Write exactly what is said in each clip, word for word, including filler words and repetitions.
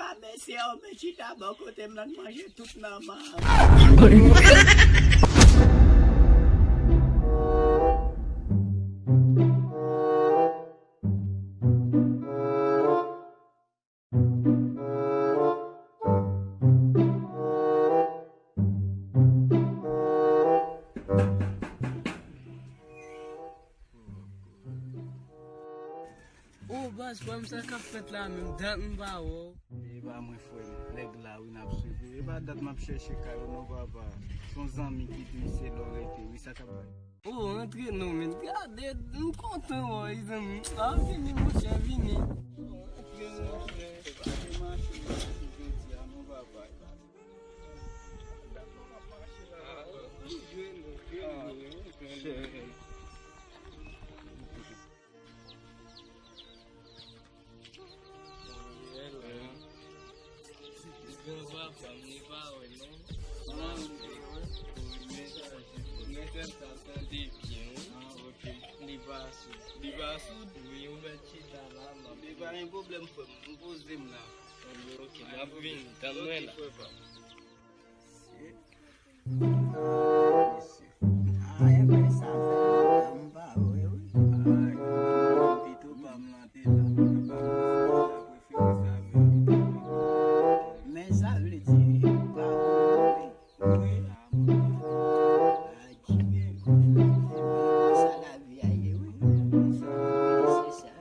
A, mesye, o, men chita bò kote m nan, manje tout nan man. O baz, frè m, sa k ap fèt la menm? Dat m pa wè w. E pa mwen, frè m. Nèg la, wi, n ap swiv. E pa dat m ap chèche kay ou non, papa. Se yon zanmi ki di m se la w rete, wi, sa k ap bay. O, antre non, men. Gade, m kontan wè w, zanmi. A, vini, monchè, vini. O, antre, monchè. E pa de mache, mache jodi a non, papa. E pa de Li pa soud. Li pa soud? Wi, ou mèt chita la, m ap vini. Li pa gen pwoblèm, frè m. M poze m la. Ok, m ap vini. Tann mwen la. Ok, frè pa m. Ah, mesye. Ah, enben, sa fè lontan m pa wè, wi. Ah, pito pa m lan te la. Pito pa m lan te la, prefere sa vin pito. Men sa vle di, ou pa wè, wi. Wi. Ah, Jimmy, se konsa lavi a ye, wi. Se sa.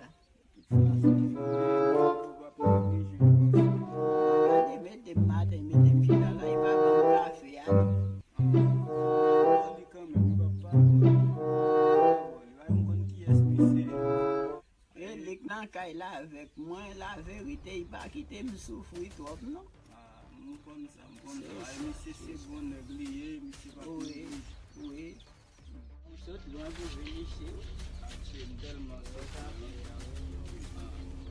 Gade, mete m maten, mete m chita la, e pa ban m kafe a non. E li k nan kay la avèk mwen, laverite, li pa kite m soufri twòp non. Ah, m konn sa, m konn sa. Ay, misye se bon nèg li ye, misye pa konn. Wi, wi. Ou sot lwen pou vin isit. Atye, m tèlman sot.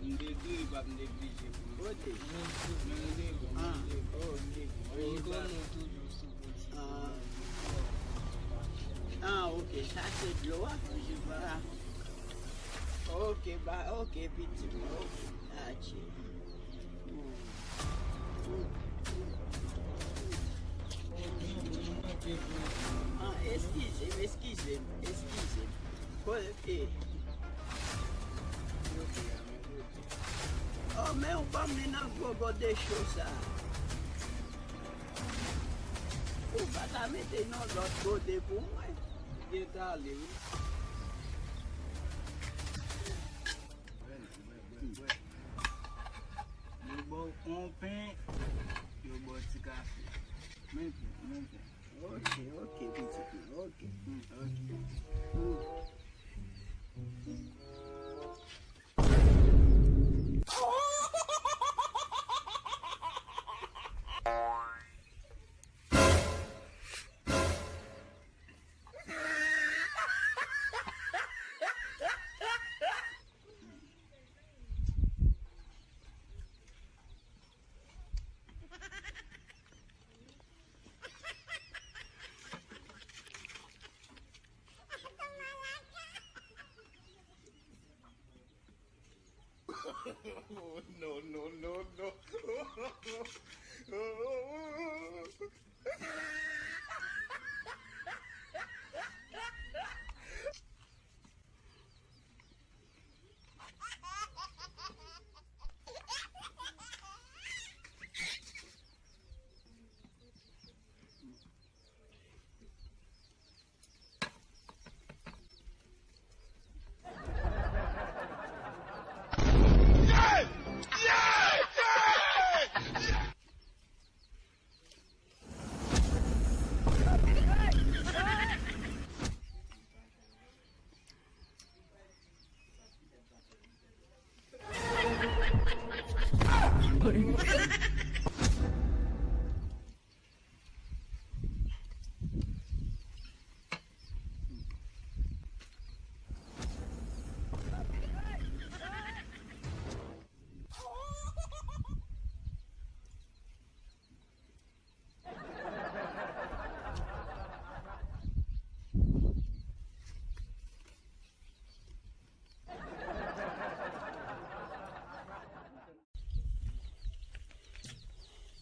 M te di w li p ap neglije pou m. Kote? Men m te bon, m te bon. Ah, ok. Ou konnen w toujou sou pwodui. Ah. Ah, ok. Sa se dlo a? Ah. Ok, ba, ok, pitit mwen. Ok. Atye. Ah, eskize m, eskize m, eskize m. Kote? Oh, men ou ban m li nan gwo gode cho sa. Ou pa ta mete nan lòt gode pou mwen. Gentan ale, wi. Yo ba w yon pen, yo ba w ti kafe. Men pen, men pen. Ok, ok, pitit mwen, ok. Hmm, ok. Hmm. No, no, no, no.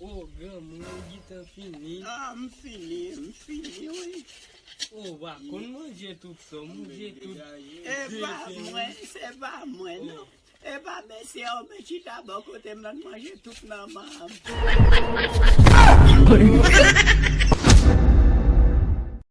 O, granmoun, ou gentan fini. Ah, m fini, m fini, wi. O, w pa konn manje tout sa, w manje tout. E pa mwen, se pa mwen, non. E pa mesye, o, men chita bò kote m nan manje tout nan manman.